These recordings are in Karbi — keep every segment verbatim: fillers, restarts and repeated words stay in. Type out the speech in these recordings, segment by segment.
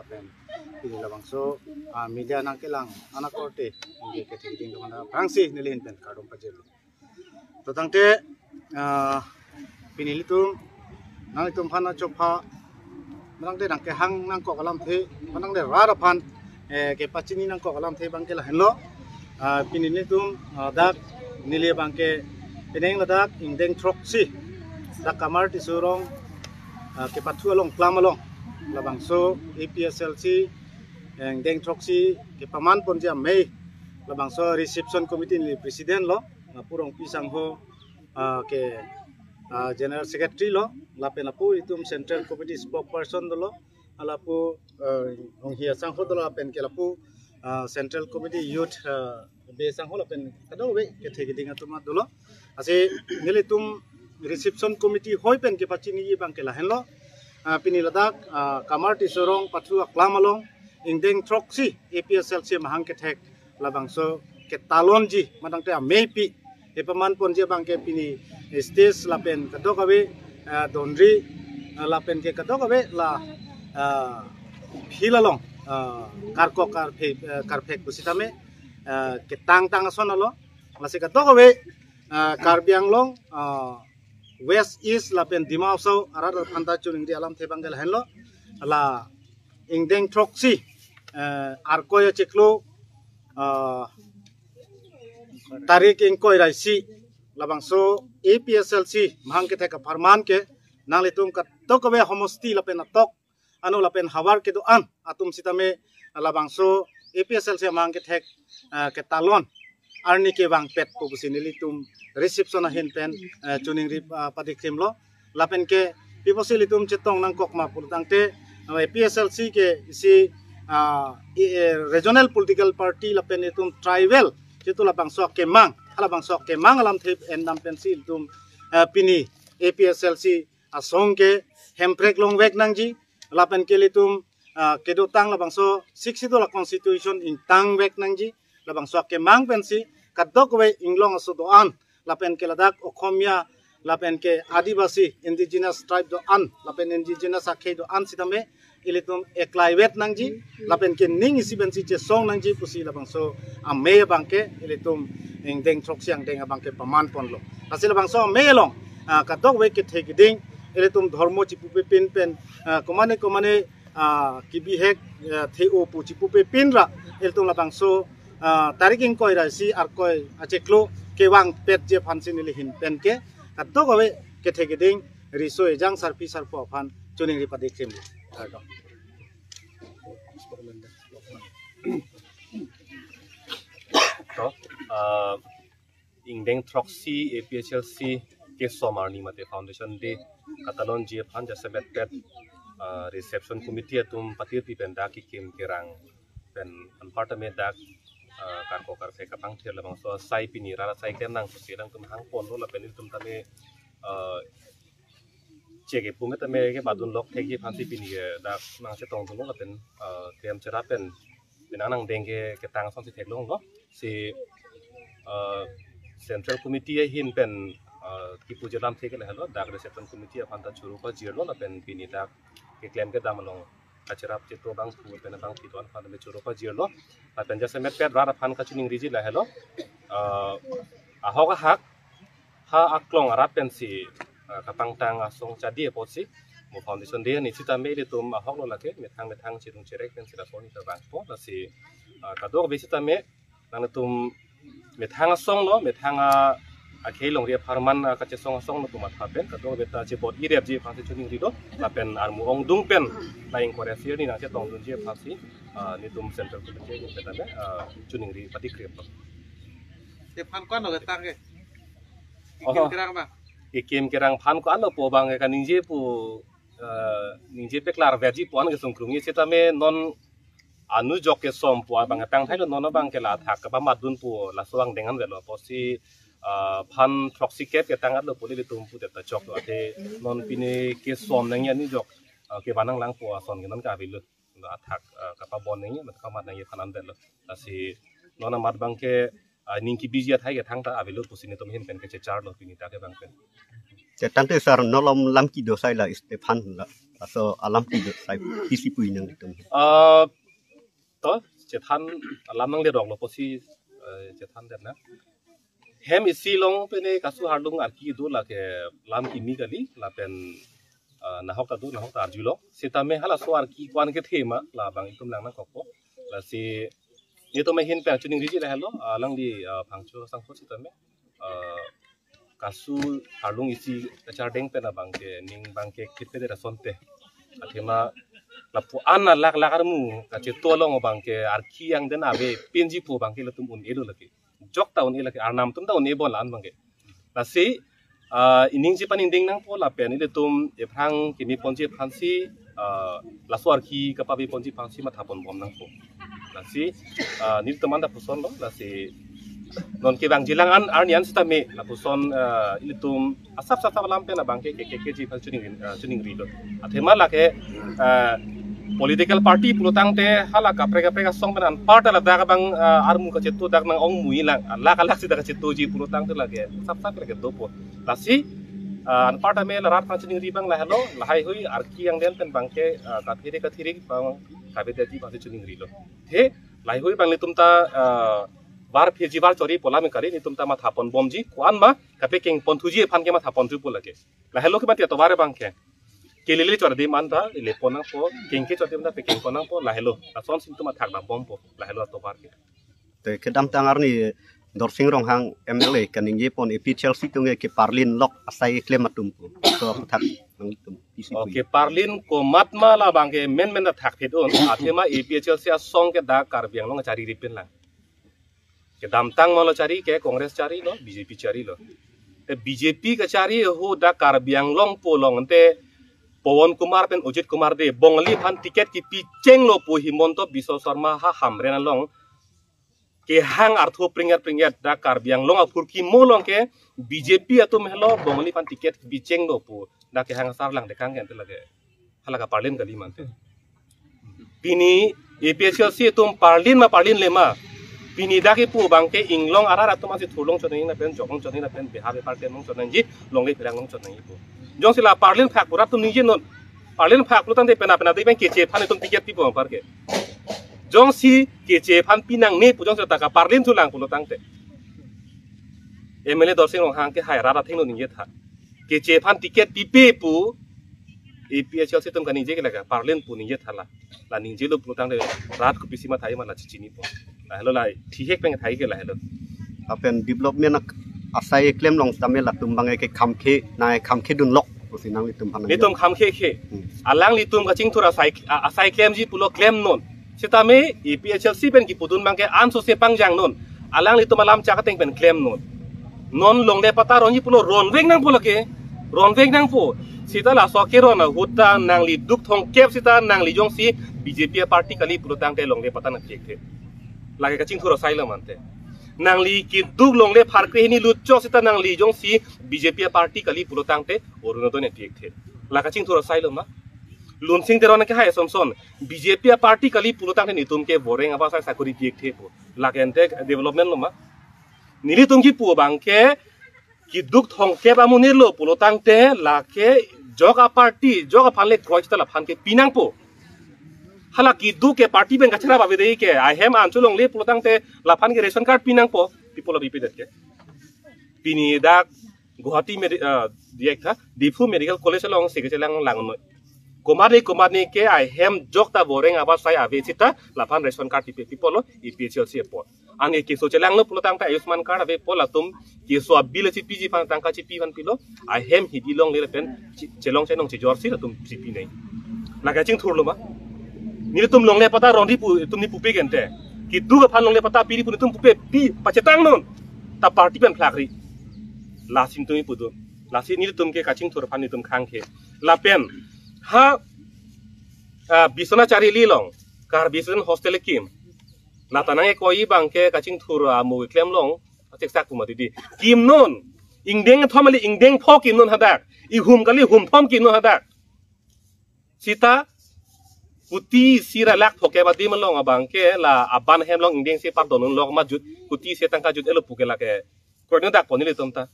Pen pini labangso ah, media nangkelang anak korte ningke kethekding kemana bangsi nelihin pen kardom pajirlo. To tangte ah, pini ilitum nanglitum aphan achopha, manangte nangkehang nangkok alamthe, manangte rat aphan eh, kepachini nangkok alamthe abangke lahenlo. Ah, pini ilitum ah, dak neli abangke penang ladak ingdeng throksi dak Kamar Tisso Rong ah, kepathu along klam along labangso A P H L C ingdeng throksi kepaman ponji amei labangso reception committee neli president lo, ah, Pu Rongpi sangho ah, ke ah, general secretary lo, lapen lapu itum central committee spokesperson dolo, lapu ah, Onghi asangho dolo, lapen ke lapu ah, central committee youth ah, be sangho lapen kadokave kethekding atum dolo. Lasi nelitum reception committee hoi pen kepachiniji abangke lahenlo. Ah, pini ladak ah, Kamar Tisso Rong pathu aklam along ingdeng throksi A P H L C mahang kethek labangso ketalonji manangte ameipi kepaman ponji abangke pini stage lapen kadokave ah, donri ah, lapen ke kadokave la ah, field along ah, karkok karphek ah, karphek pusitame ah, ketang tang ason alo. Lasi kadokave ah, Karbi Anglong ah, West, East lapen Dima Hasao arat aphanta choningri alamthe abangke lahenlo. La ingdeng throksi ah, Arkoi achiklo ah, tarik ingkoi ra isi labangso A P H L C mahang kethek apharman ke nanglitum kadokave homosti lapen atok ano lapen havar kedo-an atum sitame labangso A P H L C mahang kethek ah, ketalon arni kevangpet pu pusi nelitum reception ahin pen ah, choningri ah, padikrimlo. Lapen ke pi pusi ilitum chetong nangkok ma pulo tangte ah, A P H L C ke isi ah, i- eh, regional political party lapen itum tribal jitu labangso akemang, halabangso akemang alamthe endam pensi itum ah, pini A P H L C asong ke Hemprek longvek nangji, lapen ke ilitum ah, kedotang labangso Sixth Schedule a constitution ingtangvek nangji, labangso akemang pensi kadokave inglong aso do-an lapen ke ladak Okhomia lapen ke Adivasi indigenous tribe do-an lapen indigenous akhei do-an sitame ilitum eklaivet nangji lapen ke ning isi pensi chesong nangji pusi labangso amei abangke ilitum ingdeng throksi angdeng abangke paman ponlo. Lasi labangso amei along ah, kadokave kethekding ilitum dhormo chipupe pin pen ah, komane komane ah, kibihek ah, the-o pu chipupe pin ra ilitum labangso ah, tarik ingkoi ra isi Arkoi achiklo kevangpetji aphansi nelihin pen ke kadokave kethekding riso ejang sarpi sarpo aphan choningri padikrim. Kardom. To, ah, ingdeng throksi A P H L C kesom arni mate foundation day katalonji aphan jasemet pet ah, reception committee atum patirpi pen dak kekim kerang pen anparta me dak ah, karkok karphek kapangthir labangso asai pini rara sai klem nang pusi alangtum hang ponlo lapen itum tame ah, cheke pume tame kebadun lok thekji aphansi pini ke dak nangchetongdunlo lapen ah, klem cherap pen penang nangdeng ke ketang asonsi theklonglo. Si ah, central committee ahin pen ah, kipuji alamthe ke lahelo, dak reception committee aphanta choro pajirlo lapen pini dak keklem kedam along kacherap chetong abang pu pen abang pidon aphan me choro pajirlo. Lapen jasemet pet rat aphan kachoningriji lahelo. Ah, ahok ahak ha aklong arat pensi ah, kapangtang asong chadi apotsi mo foundation day ni sitame ilitum ahoklo lake methang methang chirung cherek pensi lason ita bangpo. Lasi ah, kadokave sitame nangtum methang asong lo, methang a akhei longri apharman ah, kachesong asong lo pu matha pen kadokave ta chebot-i repji aphansi choningrilo lapen armu ongdung pen na ingkoi ra isi arni nangchetongdunji aphansi ah, nelitum central committee ni pen tame ah, choningri padikrimlo. Te aphan ko-an lo ketang ke? Oho. Kekim kerang ma? Kekim kerang aphan ko-an lo pu abang ke kaningje pu ah, ningje paklarvetji pu an kesung krungji sitame non anujok kesom pu abang tangthailo, non abangke la athak kapamatdun pu laso angdeng an avelo apotsi ah, phan throksi kep ketang atlo pu ilitum pudet ta choklo, athe non pini kesom nangji anujok ah, kevan nanglang pu ason ke non ka avelo. Athak ah, kapabon nangji, mat kamat nangji aphan an avelo. Lasi non amat abangke ah, ning kebiji athai kethang ta avelo pusi nelitum ahin pen kechecharlo pini dak ke abang pen. Te tangte sir, nolom lam kedo asai la Stephan la. Laso alam ti do sai pisi pu inang itum. Ah, to, chethan alam nanglerok lo pusi, eh, chethan det na. Hem isi along pene kasu hardung arki do, lake lam kimi kali, lapen, ah, nahok ta do, nahok ta arjulo. Sitame halaso arki ko-an kethe ma, labang itum lang nangkokpo. Lasi itum ahin pen chuning riji lahelo, ah, alangli, ah, Phangcho Sangphur sitame, ah, kasu hardung isi kachardeng pen abangke, ning abangke kit pe de rason te. Athema lapu-an alak lak armu kacheto along abangke arki angdeng ave pinji pu abangke latum un-elo lake. Jok ta un-e lake, arnam atum ta un-e bon la-an abangke. Lasi, ah, iningji pan ingdeng nangpo lapen ilitum ephrang kimi ponji aphansi, ah, laso arki kapave ponji aphansi matha ponbom nangpo. Lasi, ah, nelitum anta puson lo, lasi non kevang jilang an arni an sitame lapuson, ah, ilitum asap asap alam pen abangke ke ke keji aphan chuning rin, ah, chuning rilo. Athema lake, ah, political party pulotangte hala kaprek kaprek asong pen anparta ladak abang, ah, armu kacheto dak nang-ong mui lang, alak alak si dak kachetoji pulotangte lake asap asap lake dopo. Lasi, ah, anparta me la rat aphan chuning ri abang lahelo, lahai hui arki angdeng pen abangke, ah, kathirik kathirik abang kavedaji aphansi chuning rilo. He, lahai hui abang nelitum ta, ah, var pheji var chori pu alam kali, nelitum ta matha ponbomji, ko-an ma kapekeng ponthuji aphan ke matha ponthu pu lake. Lahelo ke mati atovar abangke. Kelele chor adim anta, le pon nangpo, kengke chor adim anta pekeng pon nangpo, lahelo. Lason si nelitum athak dambompo, lahelo atovar ke. Te kedamtang arni Dorsing Ronghang M L A kaningje pon A P H L C atum ke parlin lok asai keklem atum pu. So athak nangtum pisi pu. Oke, parlin komat ma labangke menmen athak phit un, athema A P H L C asong ke dak Karbi Anglong chari ripin lang. Kedamtang malo chari ke Congress charilo, B J P charilo. Te B J P kachari ahut dak Karbi Anglong pu along ante Pawan Kumar pen Ajit Kumar de Bongali aphan ticket kipi chenglo pu Himanta Biswa Sarma ha Hamren along kehang artho pringet pringet dak Karbi Anglong aphurkimo along ke B J P atum helo Bongali aphan ticket kipi chenglo pu dak kehang asar lang dekang ke ante lake. Hala kaparlin kali mante. Pini A P H L C atum parlin ma parlin le ma. Pini dak kipu abangke inglong arat atum ansi thurlong chot nangji lapen joklong chot nangji lapen behave party along chot nangji, longle pherang along chot nangji pu. Jongsi la parlin phak pu rat atum ningje non. Parlin phak pulotangte pena pena de pen keche aphan itum ticket pipo apar ke. Jongsi keche aphan pinangne pu jongsi ta kaparlin thulang pulotangte. M L A Dorsing Ronghang ke hai rat athengno ningje tha. Keche aphan ticket pipe pu A P H L C atum kaningje ke lake parlin pu ningje tha la. La ningjelo pulotangte rat kopisi matha-i ma la chichinipo. Lahelo la thihek pen thai ke lahelo. Lapen development ak-, asai keklem along sitame latum abangke khamkhe, nai khamkhe dunlok pusi nanglitum aphan nang. Nelitum khamkhe khe. Hmm. Alanglitum kachingthur asai, a-, asai klemji pulo klem non. Sitame A P H L C pen kipudun abangke anso se pangjang non. Alanglitum alam chak ateng pen klem non. Non longle patta ronji pulo ronvek nangpo lake. Ronvek nangpo. Sita laso keron ahut ta nangli duk thomkep sita nangli jongsi B J P party kali pulotangte longle patta nangpi-ekthe. Lake kachingthur asai lo mante. Nangli keduk longle pharkre hini lutchok sita nangli jongsi B J P party kali pulotangte Orunodoi nangpi-ekthe. La kachingthur asai lo ma. Lunsing Teron ke hai asonson B J P party kali pulotangte nelitum ke boreng apa sai sakuri pi-ekthe pu. Lake ante development lo ma. Nelitum kipu abangke keduk thomkep amonit lo pulotangte lake jok aparty, jok aphan le kroi sita laphan ke pinangpo. Hala keduk ke party pen kacharap avedei ke, ahem anchot longle pulotangte laphan ke ration card pinangpo, people of B P Z ke. Pini dak Guwahati Medi-, ah, diak tha, Diphu Medical College along si kechelang lang noi. Komatne komatne ke ahem jok ta boreng apa sai ave sita laphan ration card pipe, people lo A P H L C apot. Anke keso chelanglo pulotangte Ayushman card ave pu latum keso abill chipiji aphan tangka chipi aphan pilo. Ahem hidi longle lapen chi-, chelong chenong chejor si latum chipi nai. La kachingthur lo ma. Nelitum longle patta ronri pu itum ni pupe gente. Keduk aphan longle patta piri pu nelitum pupe pi pachetang non. Ta party pen phlakri. Lasi nelitum ipudun. Lasi nelitum ke kachingthur aphan nelitum khangkhe. Lapen ha, ah, Biswanath Chariali along Karbi Student Hostel kim. Lata nang-ekoi abangke kachingthur amu keklem along, acheksak pu mati di. Kim non, ingdeng thom kali ingdeng pho kim non hadak. Ihum kali humthom kim non hadak. Sita, kuti isi ra lakh phokep adim along abangke la aban ahem along ingdeng si pardon lok ma jut, kuti isi tangka jut-etlo puke lake. Kroikno dak pon nelitum ta.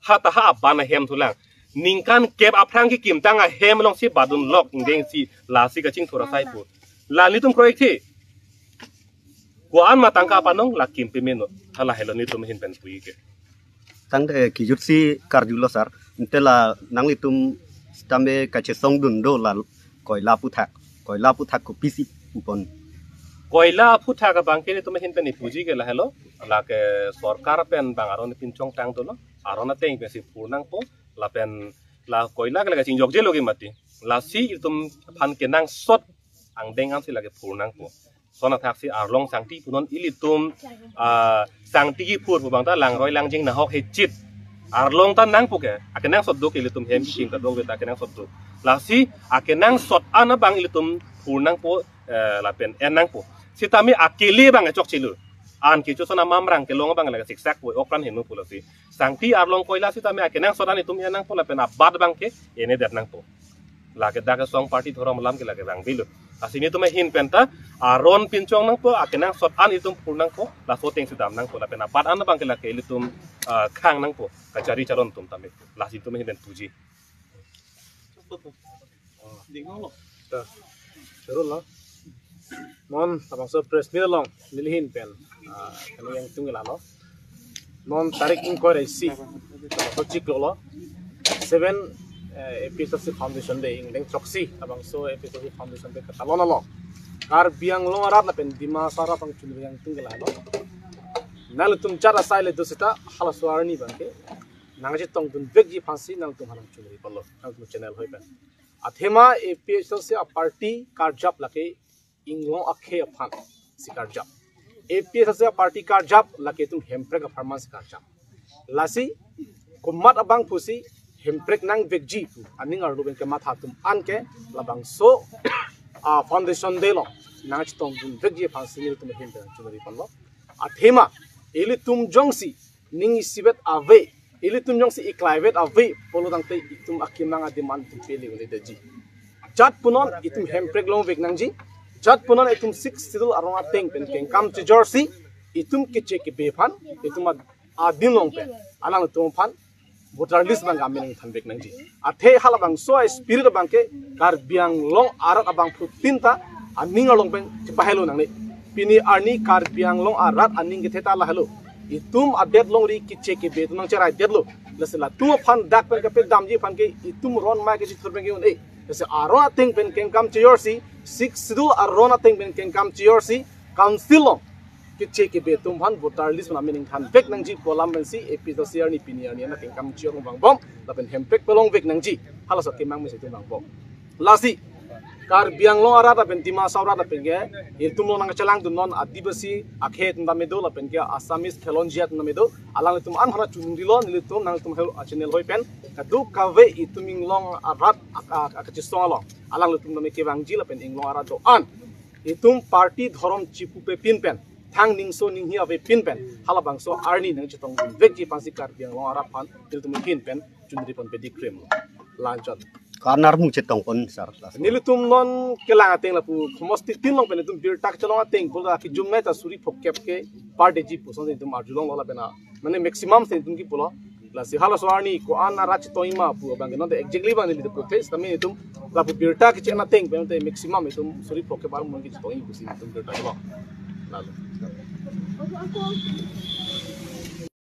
Ha ta ha aban ahem thulang. Ningkan kep aphrang kekim tang ahem alongsi badun lok ingdeng si lasi kachingthur asai pu. La nelitum kroikthe. Ko-an ma tangka panong la kim pemeno. Halahelo nelitum ahin pen puji ke. Tangte kijutsi karjulo sir. Ante la nanglitum sitame kachesongdun do la koila aphuthak. Koila aphuthak kopisi pupon. Koila aphuthak abang ke nelitum ahin pen ipuji ke lahelo. Lake sorkar pen bang aron pinchong tang dolo. Aron ateng pensi phur nangpo. Lapen la koila ke lake chingjokjelo ke mati. Lasi itum aphan kenangsot angdeng ansi lake phur nangpo. Lason athaksi arlong sangti punon ilitum, ah, sangti kiphur pu bang ta langroi langjing nahok hechit. Arlong ta nangpo ke, akenangsot do ke ilitum hem kiching kadokave ta akenangsot do. Lasi akenangsot an abang ilitum phur nangpo, eh, lapen en nangpo. Sitame akele bang chokchelo. An kecho son amamrang kelong abang lake siksak po, okran heno pu lasi. Sangti arlong koila sitame akenangsot an itum en nangpo lapen abat abang ke enedet nangpo. Lake dak song party dhorom alam ke lake bang bilo. Lasi nelitum ahin pen ta aron pinchong nangpo, akenangsot an itum phur nangpo, laso ateng si dam nangpo lapen abat an abang ke lake ilitum, ah, khang nangpo, kachari charon atum tame. Lasi nelitum ahin pen puji. Dinglo. Ta. Terus lo. Non, labangso press meet along, neli ahin pen, ah, kami yang tunggu lalo. Non tarik ingkoi ra isi, labangso chiklo lo. Seven, eh, A P H L C Foundation Day, ingdeng throksi, labangso A P H L C Foundation Day katalon along. Karbi Anglong arat lapen Dima Hasao arat aphan chunri yang tunggu lalo. Nanglitum jat asai le do seta, halaso arni abang ke. Nangchetongdun vekji aphansi nanglitum aphan chunri ponlo, nanglitum channel hoi pen. Athema A P H L C aparty karjap lake inglong akhei aphan si karjap. A P H L C aparty karjap lake itum hemprek apharman si karjap. Lasi komat abang pusi hemprek nangvekji pu aning arlo pen kematha atum an ke labangso, ah, Foundation Day along nangchetongdun vekji aphansi nelitum ahin pen chunri ponlo. Athema ilitum jongsi ning isivet ave, ilitum jongsi iklaivet ave pulo tangte itum akemang ademand itum pele un-edetji. Jat punon itum hemprek longvek nangji. Jat punon itum Sixth Schedule arong ateng pen kengkam chejorsi itum keche kebe aphan, itum ad-, adim along pen alangtum aphan voter list abang amen ingthanvek nangji. Athe halabangso a-spirit abang ke Karbi Anglong arat abangphutin ta aning along pen chepahelo nangne. Pini arni Karbi Anglong arat aning kethe ta lahelo. Itum adet longri keche kebe atum nangcheraidetlo. Lasi latum aphan dak pen kapedamji aphan ke itum ron mai kechithur pen ke un-e. Lasi aron ateng pen kengkam chejorsi, Sixth Schedule aron ateng pen kengkam chejorsi, council along keche kebe atum aphan voter list amen ingthanvek nangji pu alam pensi A P H L C arni pini arni ana kengkam chejor vangbom lapen hemprek pelongvek nangji. Halaso akemang mesi itum vangbom. Lasi Karbi Anglong arat lapen Dima Hasao arat lapen ke ilitum along nangchelangdun non Adivasi akhei atum tame do lapen ke Assamese Khelonjia atum tame do. Alanglitum an aphan chunrilo nelitum, nangtum hel-, a-channel hoi pen. Kadokave itum inglong arat ak-, ak-, ak-, kachesong along alanglitum tame kevangji lapen inglong arat do-an itum party dhorom chipupepin pen, thang ningso ninghi avepin pen, halabangso arni nangchetongdun vekji aphansi Karbi Anglong arat aphan nelitum ahin pen chunri ponpe dikrim. Lanchon. Ko-an armu chetong pon sir. Nelitum non kelang ateng lapu khomosti tin along pen itum birta kachelong ateng pulo akijum nai ta suri phokep ke par deji puson itum arjulonglo lapen a, mane maximum si itum kipulo. Lasi halaso arni ko-an arat chetongji ma pu abang ke non te exactly abang neli te puthe, sitame itum lapu birta keche-en ateng pen te maximum itum suri phokep armu kechetongji pusi itum birta kelo. Lalo.